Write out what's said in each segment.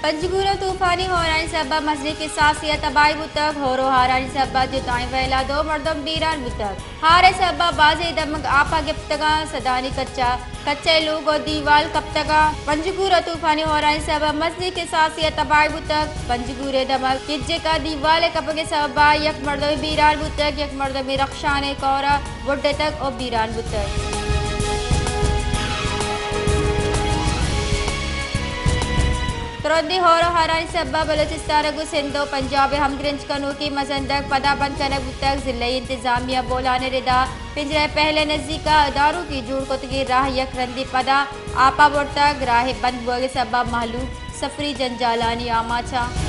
پنجگور ءَ طوفانی ہورانی سبب ءَ مزنیں کساسے ءِ تباہی بوتگ۔ ہور ءُ ہارانی سبب ءَ جتائیں ویل ءَ دو مردم بیران بوتگ۔ ہار ءِ سبب ءَ بازیں دمگ آپ ءَ گپتگ اَنت، سدانی کچا، کچے لوگ ءُ دیوال کپتگ اَنت۔ پنجگور ءَ طوفانی ہورانی سبب ءَ مزنیں کساسے ءِ تباہی بوتگ۔ پنجگور ءِ دمگ کجک ءَ دیوال ءِ کپگ ءِ سبب ءَ یک مردمے بیران بوتگ، یک مردمے رخشان ءِ کور ءَ بڈتگ ءُ بیران بوتگ۔ ترندیں ہور ءُ ہارانی سبب ءَ بلوچستان ءَ گوں سندھ ءُ پنجاب ءِ ہمگرنچ کنوکیں مزن دگ پدا بند کنگ بوتگ۔ ضلعی انتظامیہ بولان ءِ ردا پنجرہ پہل ءِ نزیک ءَ داروکی جوڑ کتگیں راہ یک رندے پدا آپ ءَ برتگ۔ راہ ءِ بند بوگ ءِ سبب ءَ مہلوک سفری جنجالانی آماچ اَنت۔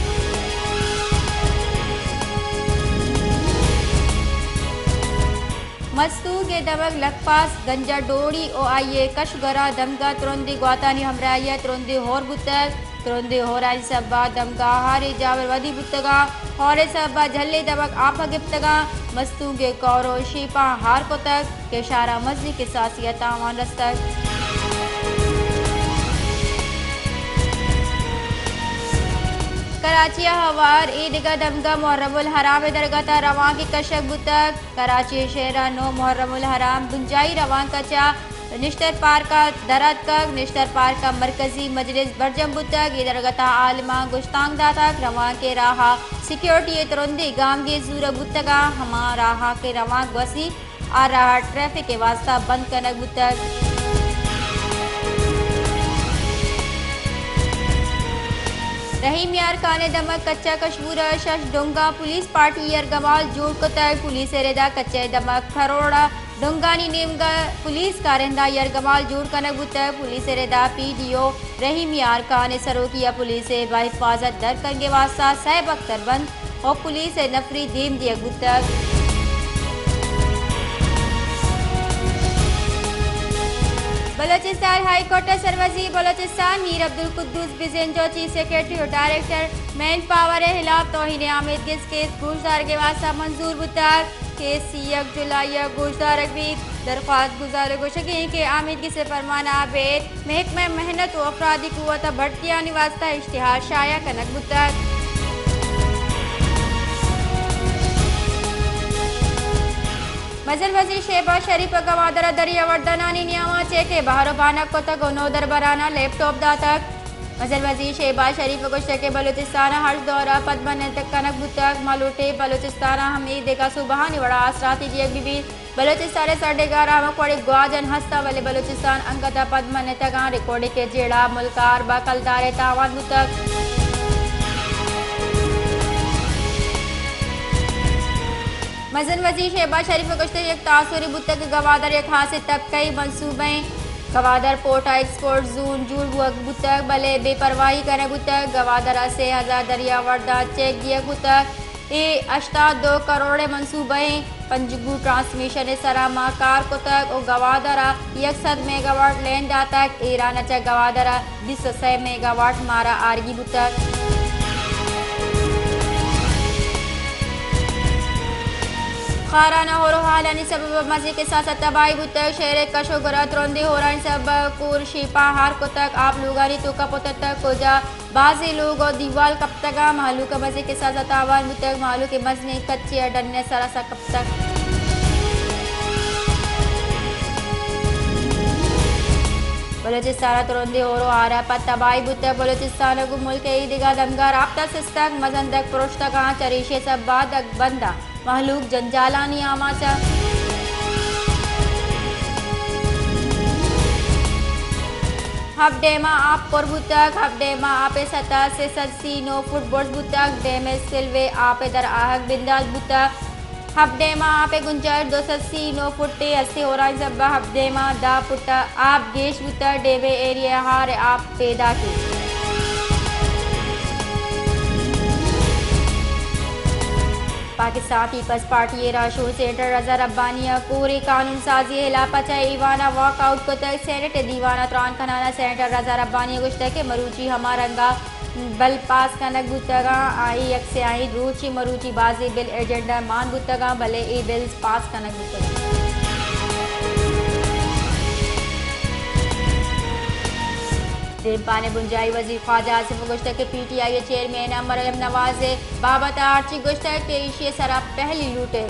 مستونگ ءِ دمگ لکپاس، گنجا ڈوڑی ءُ آئی ءِ کش ءُ گرا دمگ ءَ ترندیں گواتانی ہمراہی ءَ ترندیں ہور بوتگ۔ ترندیں ہورانی سبب ءَ دمگ ءَ ہاریں جاور ودی بوتگ اَنت۔ ہور ءِ سبب ءَ جھلیں دمگ آپ ءَ گپتگ اَنت۔ مستونگ ءِ کور ءُ شیپاں ہار کتگ کہ شہر ءَ مزنیں کساسے ءِ تاوان رستگ۔ کراچی ءَ ہوار اے دگہ دمگ ءَ محرم الحرام ءِ درگت ءَ روانکے کشگ بوتگ۔ کراچی شہر ءَ نو محرم الحرام بنجاہی روانک ءَ چہ نشتر پارک ءَ در آتکگ۔ نشتر پارک ءَ مرکزی مجلس برجم بوتگ۔ اے درگت ءَ عالماں گشتانک داتگ، روانک ءِ راہ ءَ سیکورٹی ءِ ترندیں گامگیج زورگ بوتگ اَنت۔ ہما راہ ءَ کہ روانک گوسیت، آ راہ ٹریفک ءِ واستہ بند کنگ بوتگ۔ رحیم یار خان ءِ دمگ کچا کشمور ءَ شش ڈونگاں پولیس پارٹی یرگمال جوڑ کتگ۔ پولیس ءِ ردا کچا ءِ دمگ کروڑ ءِ ڈونگانی نیمگ ءَ پولیس کارندہ یرگمال جوڑ کنگ بوتگ۔ پولیس ءِ ردا پی ڈی او رحیم یار خان ءِ سروکی ءَ پولیس ءِ بحفاظت در کنگ ءِ واستہ سئے بکتر بند ءُ پولیس ءِ نفری دیم دیگ بوتگ۔ بلوچستان ہائی کورٹ ءِ سروزیر بلوچستان میر عبدالقدوس بزنجو چیف سیکرٹری ءُ ڈائریکٹر مین پاور ءِ ہلاپ توہین آمیدگس کیس گوشدارگ ءِ واستہ منظور بوتگ۔ کیس سی یک جولائی ءَ گوشدارگ بیت۔ درخواست گزار ءِ گوشگ اِنت کہ آمیدگس ءِ پرمان ءَ ابید محکمہ محنت ءُ افرادی قوت ءِ بھرتیانی واستہ اشتہار شائع کنگ بوتگ۔ مزن وزیر شہباز شریف ءَ گوادر ءَ دریاوردانانی نیام ءَ چیک ءِ بہر ءُ بانگ کتگ ءُ نودربراں ءَ لیپ ٹاپ داتگ۔ مزن وزیر شہباز شریف ءَ گوشتگ کہ بلوچستان ءَ ہرچ دور ءَ پدمنتگ کنگ بوتگ، ما لوٹیں بلوچستان ءَ ہم اے دگہ صوبہانی وڑ ءَ آسراتی دیگ بہ بیت۔ بلوچستان ءِ سرڈگار ءَ ہمک وڑیں گواجن ہست اَنت، بلے بلوچستان انگت ءَ پدمنتگ اَنت، ریکارڈ اِنت کہ جیڑہ ملک ءَ ہر بہ کلدار ءِ تاوان بوتگ۔ مزن وزیر شہباز شریف ءَ گوشتگ، یک تاثرے بوتگ کہ گوادر یک خاصیں طبقہ ءِ منصوبہ اِنت۔ گوادر پورٹ ءَ ایکسپورٹ زون جوڑ بوگ بوتگ، بلے بے پرواہی کنگ بوتگ۔ گوادر ءَ سے ہزار دریاورداں چیک دیگ بوتگ۔ اے ہشتاد دو کروڑ ءِ منصوبہ اِنت۔ پنجگور ٹرانسمیشن ءِ سرا ما کار کتگ ءُ گوادر ءَ یک سد میگاواٹ لین داتگ۔ ایران ءَ چہ گوادر ءَ بیست ءُ سئے میگاواٹ مارا آرگی بوتگ۔ خاران ءَ ہور ءُ ہالانی سبب ءَ مزنیں کساس ءَ تباہی بوتگ۔ شہر ءِ کش ءُ گور ءَ ترندیں ہورانی سبب ءَ کور شیپاں ہار کتگ، آپ لوگانی توک ءَ پترتگ، کجا بازیں لوگ ءُ دیوال کپتگ اَنت۔ مہلوک ءَ مزنیں کساس ءَ تاوان بوتگ۔ مہلوک ءَ مزنیں کچے ءَ ڈن ءِ سرا سر کپتگ۔ بلوچستان ءَ ترندیں ہور ءُ ہار ءَ پد تباہی بوتگ۔ بلوچستان ءَ گوں ملک ءِ اے دگہ دمگ ءَ رابطہ سستگ، مزن دگ پروشتگ اَنت، چریشی ءِ سبب ءَ دگ بند اَنت۔ مہلوک جنجالانی آماچ اَنت۔ ہب ڈیم ءَ آپ پر بوتگ۔ ہب ڈیم ءِ آپ ءِ سطح سے سد سی نو فٹ برز بوتگ۔ ڈیم ءِ سلو ءِ آپ ءِ در آہگ بندات بوتگ۔ ہب ڈیم ءِ آپ ءِ گنجائش دو سد سی نو فٹ ءَ است۔ ہورانی سبب ءَ ہب ڈیم ءَ دہ فٹ ءَ آپ گیش بوتگ۔ ڈیم ءِ ایریا ءَ ہار ءِ آپ پیداک اِنت۔ پاکستان پیپلز پارٹی ءِ راہشون سینیٹر رضا ربانی ءَ کوریں قانون سازی ءِ ہلاپ ءَ چہ ایوان ءَ واک آؤٹ کتگ۔ سینیٹ ءِ دیوان ءَ تران کنان ءَ سینیٹر رضا ربانی ءَ گوشتگ کہ مروچی ہما رنگ ءَ بل پاس کنگ بوتگ اَنت، آئی یک سیاہیں روچے، مروچی بازیں بل ایجنڈا ءَ مان بوتگ اَنت، بلے اے بلز پاس کنگ بوتگ اَنت۔ دیمپان ء بنجاہی وزیر خواجہ آصف ء گوشتگ کہ پی ٹی آئی ء چیئرمین ء مریم نواز ء بابت ء ہرچی گوشتگ کہ ایشی ء سرا پہلی لوٹ ء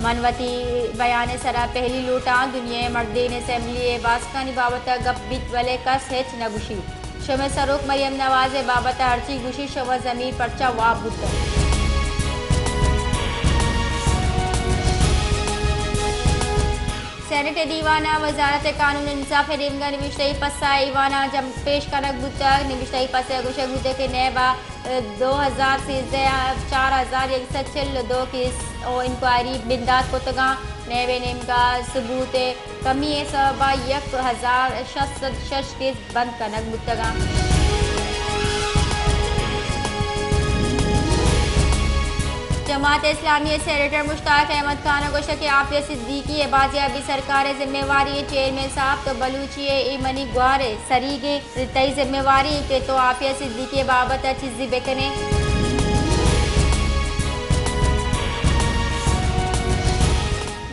من وتی بیان ء سرا پہلی لوٹاں، دنیا ء مردین اسمبلی ء باسکانی بابت ء گپ بیت بلے کس ہچ نہ گوشیت۔ شمئے سروک مریم نواز ء بابت ء ہرچی گوشیت شما ضمیر پرچا واب بوتگ؟ سینیٹ ء دیوان ء وزارت قانون انصاف ء نیمگ ء نبشتہی پسہ ء ایوان ء جم پیش کنگ بوتگ۔ نبشتہی پسہ ء گوشگ بوتگ کہ نیب ء دو ہزار سیزدہ ء چار ہزار یک سد چل ء دو کیس ء انکوائری بندات کتگاں۔ نیب ء نیمگ ء ثبوت ء کمی ء سبب ء یک ہزار شش سد شش کیس بند کنگ بوتگاں۔ جماعت اسلامی ء سینیٹر مشتاق احمد خان ء گوشتگ کہ عافیہ صدیقی ء بازیابی سرکار ء ذمہ واری ء، چیئرمین صاحب تو بلوچی ء اے منی گوار ء سریگ ء، تئی ذمہ واری انت کہ تو عافیہ صدیقی ء بابت ء چیزے بہ کن ئے۔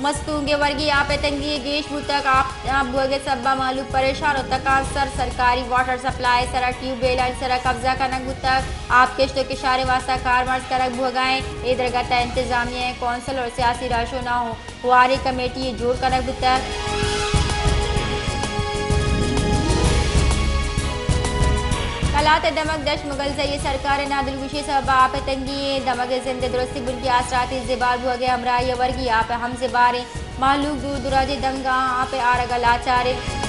مستونگ ء ورگی آپ ء تنگی ء گیش بوتگ، آپ آپ بوگ ء سبب ء مھلوک پریشان ء تکانسر سرکاری واٹر سپلائی ء سرا ٹیوب ویلانی سرا قبضہ کنگ بوتگ، آپ کشت ء کشار ء واستہ کارمرز کنگ بوگ ء انت، اے درگت ء انتظامیہ ء کونسل ء سیاسی رہشوناں ہواری کمیٹی یے جوڑ کنگ بوتگ۔ کلات ء دمگ دشت مگلزئی ء سرکار ء نادلگوشی ء سبب ء آپ ء تنگی ء، دمگ ء زند ء درستی بنکی آسراتی زبار بوگ ء ہمراہی ء ورگی آپ ء ہم زباریں، مہلوک دور دراجیں دنگاں آپ ء آرگ ء لاچار انت۔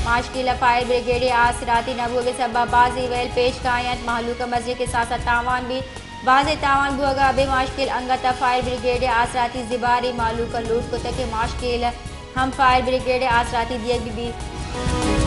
ماشکیل ء فائر بریگیڈ ء آسراتی نہ بوگ ء سبب ء بازیں ویل پیش کاینت، مہلوک ء مزنیں کساس ء تاوان بیت۔ بازیں تاوان بوگ ء ابے ماشکیل انگت ء فائر بریگیڈ ء آسراتی زباری، مہلوک ء لوٹ کتگ کہ ماشکیل ہم فائر بریگیڈ ء آسراتی دیگ بہ بیت۔